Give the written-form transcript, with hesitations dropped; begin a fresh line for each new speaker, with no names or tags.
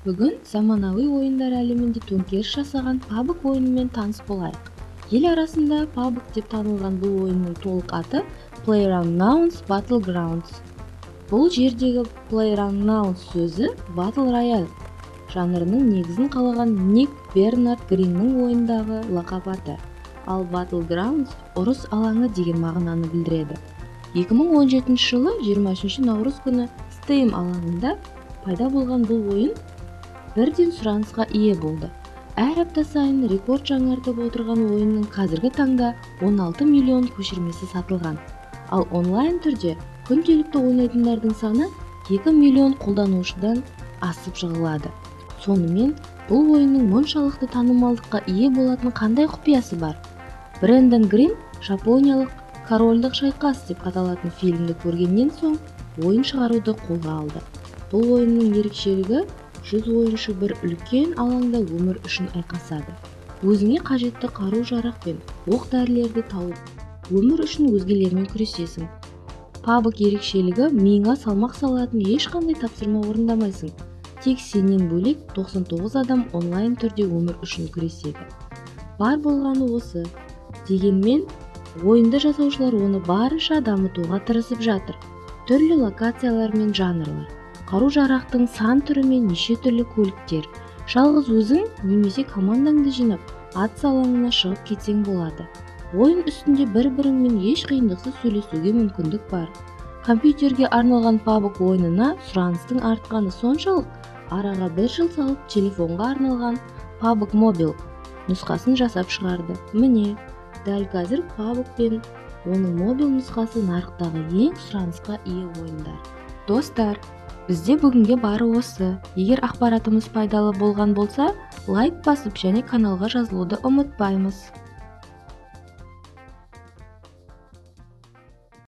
Бүгін заманауи ойындар әлемінде төңкеріс жасаған PUBG ойынымен таныс болайық. Ел арасында PUBG деп танылған бұл ойынның толық аты PlayerUnknown's Battlegrounds. Бұл жердегі PlayerUnknown's сөзі Battle Royale жанрының негізін қалаған Ник Бернард Гриннің ойындағы лақап аты. Ал Battlegrounds ұрыс алаңы деген мағынаны білдіреді. 2017 жылы 23 наурыз күні Steam алаңында пайда болған бұл ойын бірден сұранысқа ие болды. Әр апта сайын рекорд жаңартып отырған ойынның қазіргі таңда 16 миллион көшірмесі сатылған. Ал онлайн түрде күнделікті ойнайтындардың саны 2 миллион қолданушыдан асып жығылады. Сонымен, бұл ойынның мұншалықты танымалдыққа ие болатын қандай құпиясы бар? Брэндон Грин жапониялық «Корольдық шайқас» деп аталатын фильмді көргеннен соң ойын шығаруды қолға алды. Бұл ойынның ерекшелігі: 100 ойыншы бір үлкен алаңда өмір үшін айқасады. Өзіңе қажетті қару-жарақ пен оқ-дәрілерді тауып, өмір үшін өзгелермен күресесің. PUBG ерекшелігі: миыңа салмақ салатын ешқандай тапсырма орындамайсың. Тек сенен бөлек 99 адам онлайн түрде өмір үшін күреседі. Бар болғаны осы. Дегенмен, ойынды жасаушылар оны барынша дамытуға тырысып жатыр. Түрлі локациялар мен жанрлар, қару-жарақтың сан түрі мен неше түрлі көліктер. Жалғыз өзің немесе командаңды жинап, атыс алаңына шығып кетсең болады. Ойын үстінде бір-біріңмен еш қиындықсыз сөйлесуге мүмкіндік бар. Компьютерге арналған PUBG ойынына сұраныстың артқаны соншалық, араға бір жыл салып телефонға арналған PUBG Mobile нұсқасын жасап шығарды. Міне, дәл қазір PUBG пен оның мобил нұсқасы нарықтағы ең сұранысқа ие ойындар. Достар, бізде бүгінге бары осы. Егер ақпаратымыз пайдалы болған болса, лайк басып және каналға жазылуды ұмытпаймыз.